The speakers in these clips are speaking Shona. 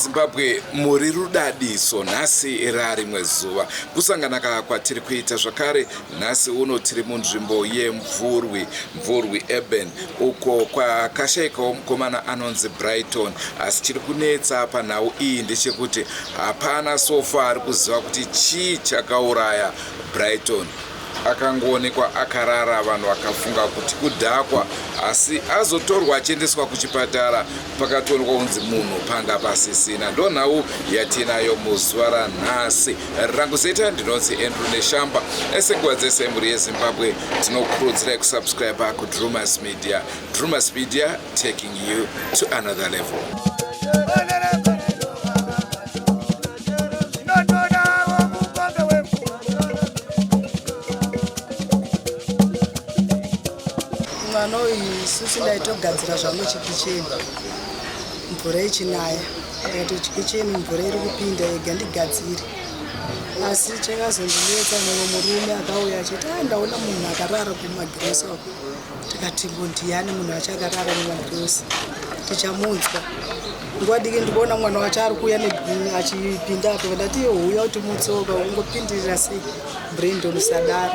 Yezimbabwe muri rudadiso nhasi rarimwe zuva kusangana ka kwatiri kuita zvakare nhasi uno tiri munzvimbo yemvurwi mvurwi urban uko kwakashaikawo mukomana anonzi Brighton asi chiri kunetsa panhau iyi ndechekuti hapana sofa ari kuziva kuti chii chakauraya Brighton Akangoonekwa akarara vanhu vakafunga kuti kudhakwa asi azotorwa achiendeswa kuchipatara pakatoonekwa kunzi munhu panga pasisina. Ndonhau yatinayo muzuva ranhasi. Rangu zita ndinonzi Andrew Neshamba. Ese nguva dzese mhuri yeZimbabwe tinokurudzirai kusubscribe kuDrumas Media. Drumas Media taking you to another level. Mwana uyu isusu ndaitogadzira zvangu chikicheni mvura ichinaya ndikati chikicheni mvura iri kupinda ega ndigadzire asi chakazondinetsa mumwe murume akauya achiti a ah, ndaona munhu akarara kumagirosa uko tikati ngo ndiyani munhu acho akarara mumagirosa tichamunzwa nguva diki ndikuona mwana wacho ari kuuya achipinda apo ndati huya kuti mutsoka ungopindirira sei brandon usadaro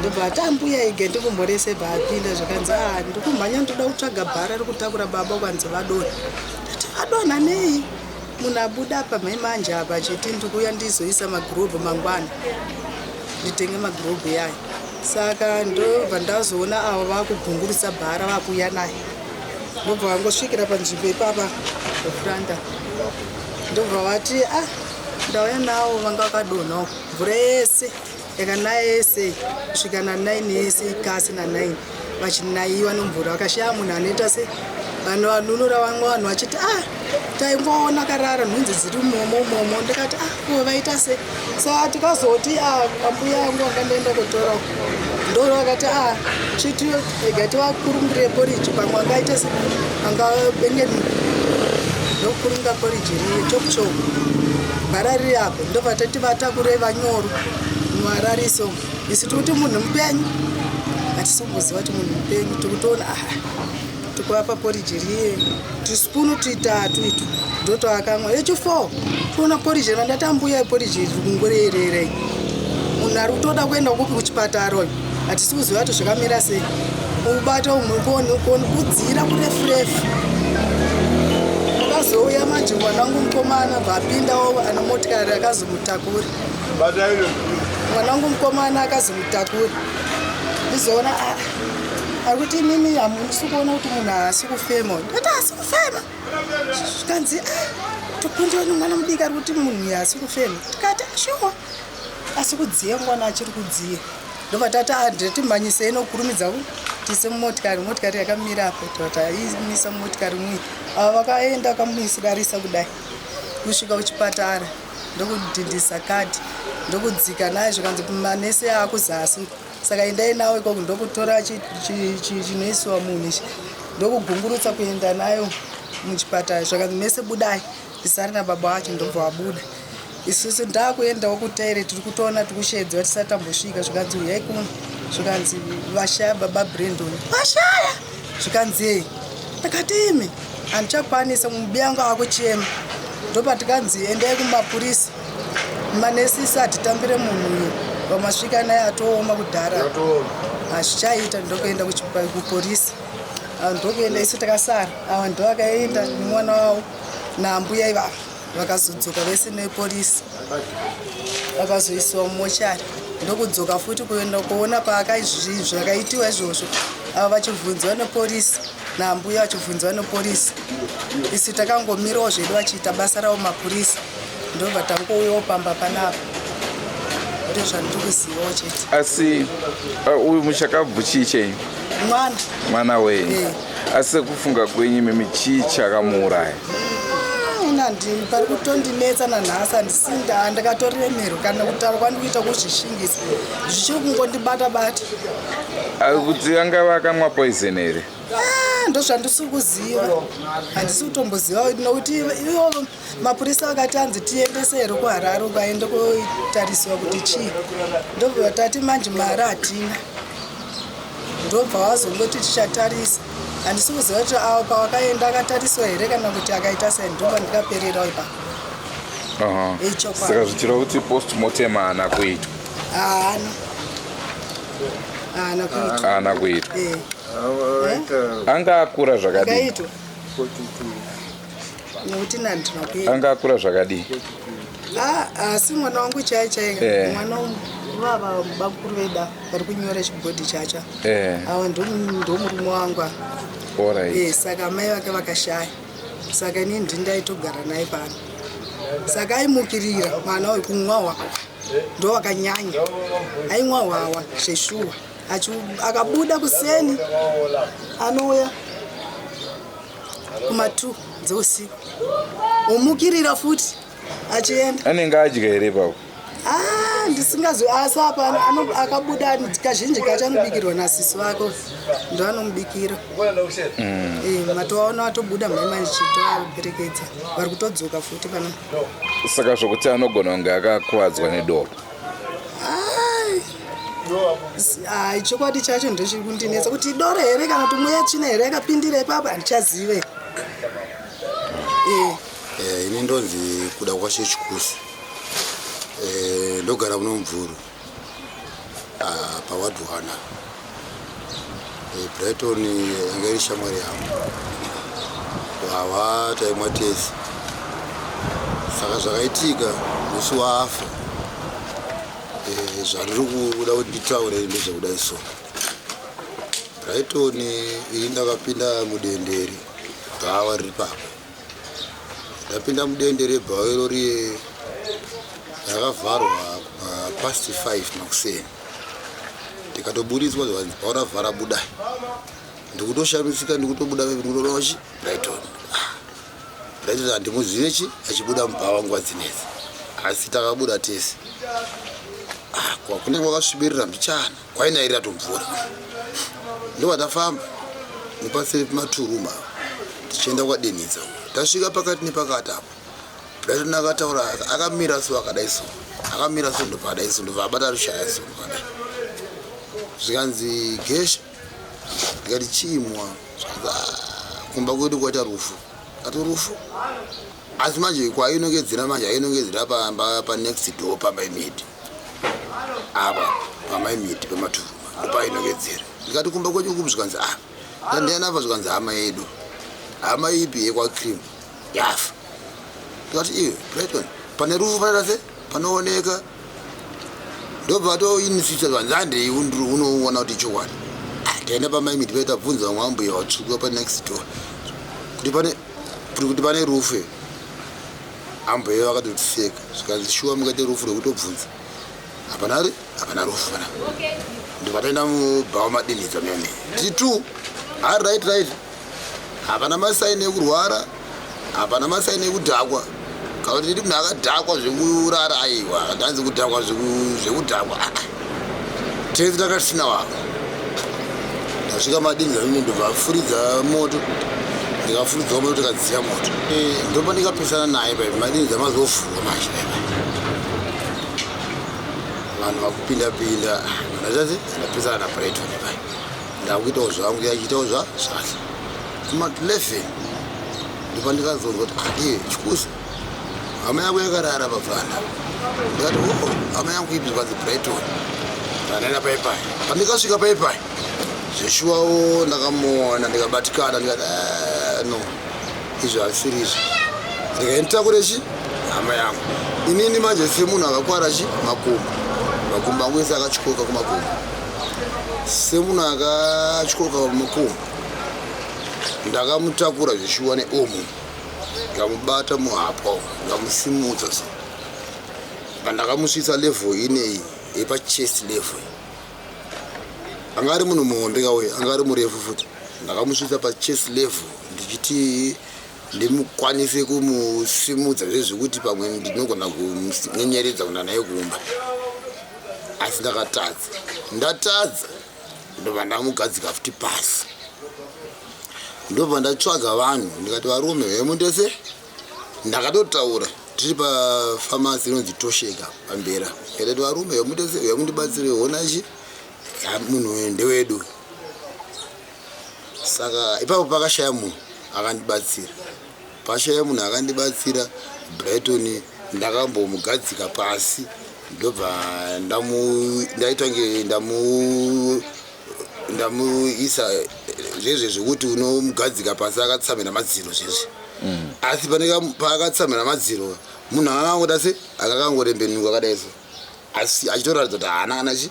ndobva ati ambuya ige ndikumhorese bva apinda zvakanzi a ah, ndikumhanya ndoda kutsvaga bhara rikutakura baba kwanzi vadonha ndati vadonha nei munhu abuda apa mhai manje apa achiti ndikuuya ndizoisa magirobhu mangwana nditenge magirobhu yayo saka ndobva ndazoona avo vakugungurisa bhara vakuuya naye ndobva vangosvikira panzvimbo ipapa pafuranda ndobva vati ah ndauya nawo vanga vakadonha mvura yese yakanaya yese kusvika na9 yese ikasi na9 vachinaiwa nomvura vakashaya munhu anoita se vanhu vanunura vamwe vanhu vachiti ah taingoona akarara nhunzi dziri momo momo ndikati ah ko vaita se saka tikazoti ah ambuya angu anga ndaenda kutora ndo vakati ah chiti ega tivakurungire poriji pamwe angaita se anga benge ndokurunga poriji riye chop chop bhara riri apo ndobva tati vatakure vanyoro marariso isu tikuti munhu mupenyu hatisomboziva kuti munhu mupenyu tikutoona ah tikuvapa poriji riye tusipunu tuitatu itu ndotoakamwa yechi four toona poriji randati ambuya poriji riri kungorererei munhu ari kutoda kuenda kupi kuchipatara uyu hatisi kuziva kuti zvakamira sei ubata umukoni kudzira kurefurefu akazouya manje mwana wangu mukomana bva apindawo ane motikari akazomutakura mwana wangu mukomana akazomutakura ndizoona ah, ari kuti imimi hamusi kuona kuti munhu haasi kufema ndati haasi kufema zvikanzi ah, tokundiwa nemwana mudiki ari kuti munhu haasi kufema tikati shuwa asi kudziya mwana achiri kudziya ndobva tati ah, ndati nokurumidza tiise mumotikari motikari yakamira apo tataimisa mumotikari mui ava vakaenda vakamuisirarisa kudai kusvika kuchipatara ndokudhindisa kadhi ndokudzika naye zvikanzi manesi akuzasi saka endai nawo ikoko ndokutora chinoisiwa munhu ichi ndokugungurutsa kuenda nayo muchipatara zvakanzi mese budai ndisari nababa wacho ndobva wabuda isusu ndakuendawo kutaire tiri kutoona tikushedzwa tisati tambosvika zvikanzi uyai kuno zvikanzi vashaya baba brandon vashaya zvikanzi ei ndakati imi handichakwanisa mubiyangu akuchema ndopatikanzi endai kumapurisa Manesi hatitambire munhu uyu vamasvika naye atooma kudhara hazvichaita ndokuenda kupolisi ndokuenda isu takasara ava ndovakaenda nemwana wavo naambuya ivava vakazodzoka vese nepolisi vakazoisiwa mumochari ndokudzoka futi kuenda kuona paakazvakaitiwa izvozvo ava vachibvunziwa nepolisi naambuya vachibvunziwa nepolisi isu takangomirawo zvedu vachiita basa ravo mapurisa ndobva tangouyawo pamba panapa ndozvandiri kuzivawo chete asi uh, uyu muchakabvu chii chenyu mwana mwana wenyu eh. asi sekufunga kwenyu imimi chii chakamuuraya ah, ndini pari kutondinetsa nanhasi handisinda ndakatoremerwa kana kutaura kwandikuita kuzvishingisa zvichiri kungondibata bata kuti angava akamwa poison here ah, ndozvandisiri kuziva handisi kutomboziva nokuti ivo Mapurisa vakati anzi tiendese here kuHarare ukaende kotarisiwa kuti chii ndobva tati manje mari hatina ndobva vazongoti tichatarisa Handisi kuziva kuti avo pavakaenda akatariswa here kana kuti akaita sei, ndopandikapererawo ipapo. Saka zvichireva kuti postmortem haana kuitwa? Haana, haana kuitwa. Haana kuitwa. Anga akura zvakadii? Akaitwa nekuti nandina kuita. Anga akura zvakadii? Asi mwana wangu chai chai, mwana vava bakuru veda vari kunyora chibhodhi chacho, ava ndomurume wangu. Saka mai vake vakashaya, saka inini ndindaitogara naye pano. Saka aimukirira mwana uyu kumwa hwawa, ndo wakanyanya aimwa hwawa zveshuwa. Akabuda kuseni, anouya kuma2 dzeusiku, omukirira futi achienda. Anenge adya here ipapo? Ah, ndisingazi, asi apa akabuda kazhinji kacho anobikirwa nasisi vako, ndo anomubikira. Matovaona vatobuda mhema chitovaperekedza, vari kutodzoka futi pana. Saka zvokuti anogona kunge akakuvadzwa nedoro? Ai, chokwadi chacho ndochiri kundinetsa kuti idoro here kana kuti mweya tsvina here akapindira ipapo, handichazive. Ini ndonzi Kuda Kwashe Chikusi. Ndogara muno Mvurwi, pawadhwana. Brighton yanga iri shamwari yangu, hwawa taimwa tese. Saka zvakaitika musi waafa, zvandiri kuda kuti nditaure ndezvekudai. So Brighton, ini ndakapinda mudendere, bhawa riri papo. Ndapinda mudendere, bhawa iro riye rakavharwa past 5 makuseni. Ndikatoburitswa, zvikanzi bhawa ravhara, budai. Ndikutoshamisika, ndikutobuda, ndikutoona chi Brighton. Ah, Brighton handimuzive chi achibuda mubhawa nguva dzinedzi, asi takabuda tese. Ah, kunenge kwakasvibirira mbichana, kwainairira tomvura. Ndobva tafamba nepaseri pematuruma tichienda kwadenhidza. Tasvika pakati nepakati apo, Brighton akataura akamira so, akadai so, akamira so, ndobva adai so, ndobva abata rushaya so, ndobva adai. Zvikanzi, "Gesha." Ndikati, "Chimwa." Zvikanzi, "Ah, kumba kwedu kwaita rufu." Kati, "Rufu?" Asi manje kwainongedzera, manje ainongedzera pamba panext door, pamaimidi apa, pamaimidi pematuruma, ndopainongedzera. Ndikati, "Kumba kwedu kupi?" Zvikanzi, "Ah, ndianapa." Zvikanzi, "Hama yedu." "Hama ipi?" "Yekwacream yafa." Ndikati, "Iwe Brighton, pane rufu panoita se panooneka." Ndobva toinisisa, zvanzi, "Handei unoona kuti chokwadi." Ah, taenda pamaimidi paita bvunza vamwe ambuya vatsvuka panext door kuti pane rufu here. Ambuya vakatotiseka, zvikanzi, "Shuwa mungaite rufu rwekutobvunza? Hapana ri hapana rufu pana." Ndobva taenda mubhawa madinhidzo mene tiri two. Hari right, hapana masaini ekurwara, hapana masaini ekudhakwa, kana kuti tiri munhu akadhakwa zvekurara. Aiwa, ndanzi kudhakwa zvekudhakwa. Ah, ah. Tese takatisina wako. Ndasvika madinza mene, ndobva afuridza moto, ndikafuridzawo moto, tikadziya moto. Ndopa ndikapesana naye paipi madinza mazovhurwa manje paipai, vanhu vakupinda pinda. Ndachati ndapesana naBrighton pai, ndakuitawo zvangu, yachiitawo zvake. Kuma 11 ndopandikazonzwa kuti, "Ade Chikusa, hama yako yakarara pavhanda." Ndikati, "O, hama yangu ipi?" Zvikanzi, "Brighton." Ndanaenda paipai. Pandikasvika paipai, zveshuwawo ndakamuona, ndikabatikana. Ndikati, "Ah, no, izvi hazvisiri izvi." Ndikaenditakure chi hama yangu. Inini manje semunhu akakwara chi makumbo, makumbo angu ese akatyoka kumakumbo. Semunhu akatyoka makumbo, ndakamutakura zveshuwa neomo, ndikamubata muhapwa, ndikamusimudza. So pandakamusvitsa level ineyi yepachest level, anga ari munhu muhombe kauye, anga ari murefu futi. Ndakamusvitsa pachest level ndichiti ndimukwanise kumusimudza zvezvekuti pamwe ndinogona kumunyenyeredza kuenda naye kumba, asi ndakatadza. Ndatadza, ndobva ndamugadzika futi pasi, ndobva ndatsvaga vanhu. Ndikati, "Varume vemundese." Ndakatotaura tiri pafamasi inonzi Tosheka pambera. Ndikati, "Varume vemundese, vemundibatsire, hona chi munhu uyu ndewedu." Saka ipapo pakashaya munhu akandibatsira, pashaya munhu akandibatsira Brighton ndakambomugadzika pasi ndobva ndaita nge ndamuisa zvezve zvekuti unomugadzika pasi akatsamira madziro zvezve. Asi paakatsamira madziro munhu akangoda se akakangorembenuka akadai so, asi achitoratidza kuti haana kana chi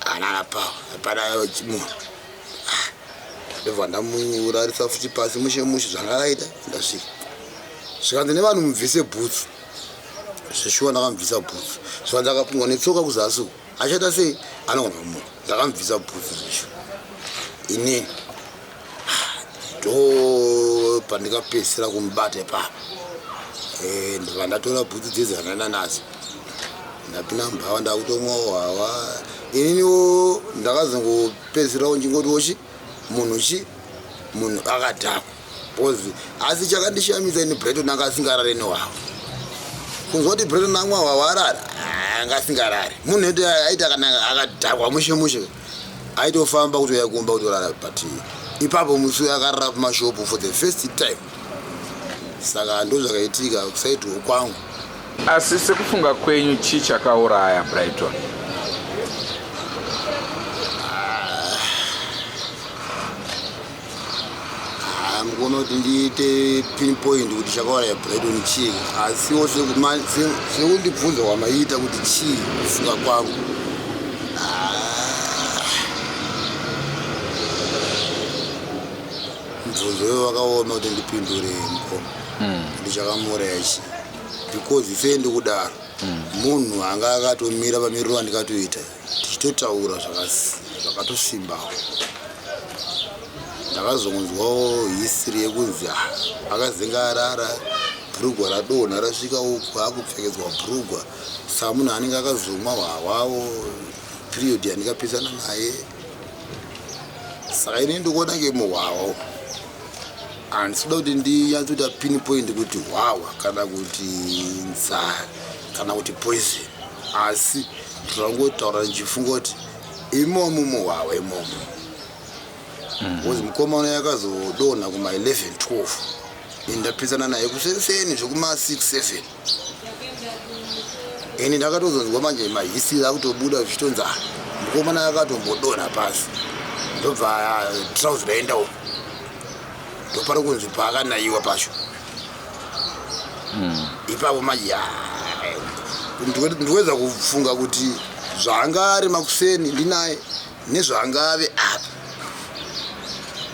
haana kana pawa, hapana munhu. Ndobva ndamurarisa futi pasi mushe mushe zvanga akaita. Ndasvika zvikanzi nevanhu mubvise bhutsu. Zveshuwa ndakamubvisa bhutsu, zvikanzi akapungwa netsoka kuzasi uku achaita sei, anogona kumuka. Ndakamubvisa bhutsu zveshuwa inini, ndo pandikapedzisira kumubata ipapo. Ndobva ndatora bhutsu dzedzi vandaenda nadzo, ndapinda mubhawa, ndakutomwawo hwawa. Ininiwo ndakazongopedzisirawo ndichingotiwo chi munhu chi munhu akadhakwa, because asi chakandishamisa ini, Brighton anga asingarare nehwawa. Kunzwa kuti Brighton amwa hwawa arara, anga asingarare. Munhu ete aita kana akadhakwa mushe mushe aitofamba kutouya kumba kutorara, but ipapo musi uyo akarara pamashopu for the first time. Saka ndo zvakaitika kusaitiwo kwangu. Asi sekufunga kwenyu, chii chakauraya Brighton? Mukuona kuti ndiite pinpoint kuti chakauraya Brighton chii, asiwo sekundibvunza kwamaita kuti chii, kufunga kwangu, mubvunzo uyo wakaoma kuti ndipindure mukoma, kuti chakamuuraya chii, because sei ndikudaro, munhu anga akatomira pamiriro andikatoita tichitotaura zvakatosimbawo. Ndakazonzwawo history yekunzi akazenga arara, bhurugwa radonha rasvika uku, akupfekedzwa bhurugwa. Saka munhu anenge akazomwa hwawawo period yandikapisana naye. Saka ini ndikuona nge muhwawa, handisi kuda kuti ndinyatsoita pinpoint kuti hwawa kana kuti nzara kana kuti poison, asi ndinongotaura ndichifunga kuti imomo muhwawa imomo, because mukomana yakazodonha kuma 11 12, ini ndapisana naye kuseni zvekuma 6 7. Ini ndakatozonzwa manje mahisiri akutobuda zvichitonzi mukomana akatombodonha pasi, ndobva trouser raenda uko, ndopari kunzi paakanayiwa pacho ipapo. Manje ndikuedza kufunga kuti zvaanga ari makuseni ndinaye nezvaanga ave apa,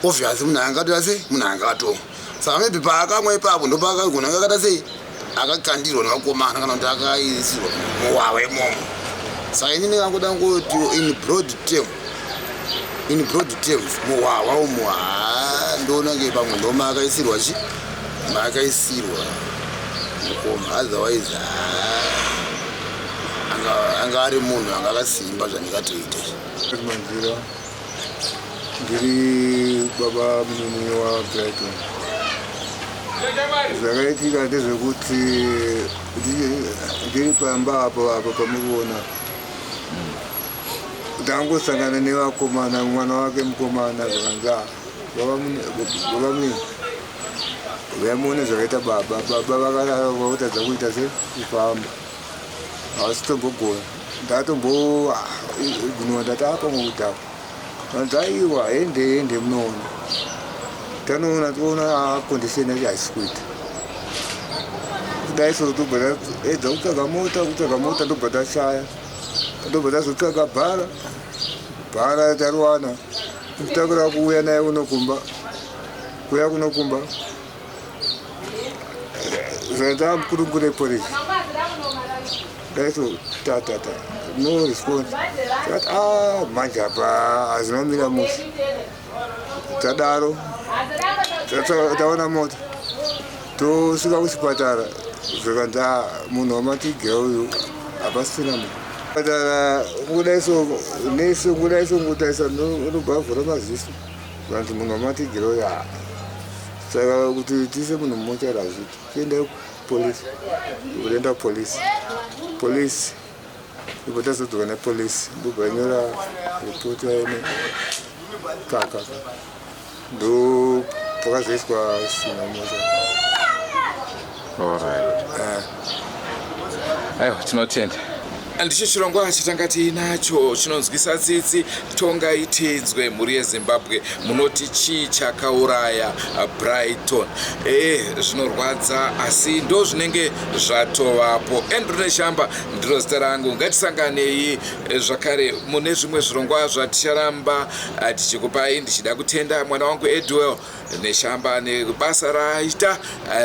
obviously munhu angatoita sei, munhu angatomwa. Saka maybe paakamwa ipapo ndopaakagona akata sei, akakandirwa nevakomana kana kuti akaisirwa muwawa imomo. Saka ini ndingangoda ngoti in broad terms muhwawa umu, haa, ndoona nge pamwe ndoma akaisirwa chi maakaisirwa mukoma. Otherwise haa, anga ari munhu anga akasimba zvandingatoita. Manzira, ndiri baba munini waBrighton. Zvakaitika ndezvekuti ndiri pamba apo pamukuona, ndangosangana nevakomana, mwana wake mukomana, zvakanzi, "Ah, baba munini, uyai muone zvakaita baba. Baba vakarara, vakutadza kuita se kufamba, havasi tombogona." Ndatomboignora, ndati apa mukudhakwa. Vanzi, "Aiwa, hende hende munoona." Tanoona, toona condition yacho haisi kuita kudai. So tobva taedza kutsvaga mota, kutsvaga mota, ndobva tashaya, ndobva tazotsvaga bhara. Bhara tariwana, kutakura kuuya naye kunokumba, kuuya kunokumba zvatamukurungure polisi daiso tatata, no response. Tikati, "Ah, manje apa hazina mira musi." Tadaro taona mota, tosvika kuchipatara, zvikanzi, "Ah, munhu wamatigira uyu hapasina munhu." Patara kudaiso nesu kudaiso ngotarisa, unobva avhura maziso, zvanzi, "Munhu wamatigira uyu." Ah, saka kuti tiise munhu mumochari hazviti, tiende kupolisi. Kuenda kupolisi, polisi ndobva tazodzoka nepolisi, ndobva yanyora ripoti yaine kaka. Ndo pakazoiswa sina mota. Alright. Aiwa, tinotenda. Ndicho chirongwa chatanga tiinacho chinonzwisa tsitsi. Tongaitidzwe mhuri yeZimbabwe, munoti chii chakauraya Brighton? E, zvinorwadza, asi ndo zvinenge zvatovapo. Andrew Neshamba ndiro zita rangu. Ngatisanganei zvakare mune zvimwe zvirongwa zvaticharamba tichikupai. Ndichida kutenda mwana wangu Edwell Neshamba nebasa raaita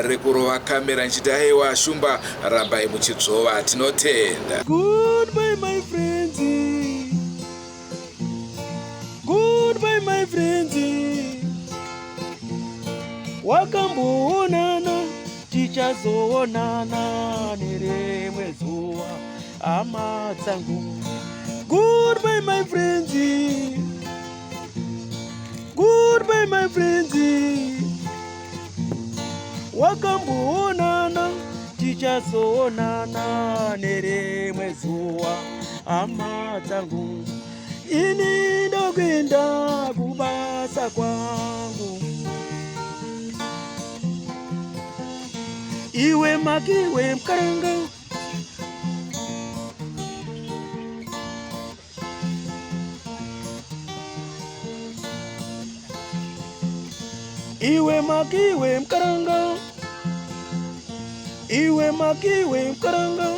rekurova kamera, ndichiti aiwa shumba, rambai muchidzvova. Tinotenda. Goodbye, my friends. Goodbye, my friends. Wakamboonana, tichazoonana nerimwe zuva, hama dzangu. Goodbye, my friends. Goodbye, my friends. Wakamboonana, tichazoonana nerimwe zuva, hama dzangu. Ini ndokuenda kubasa kwangu. Iwe makiwe mukaranga. Iwe makiwe mukaranga. Iwe makiwe mukaranga.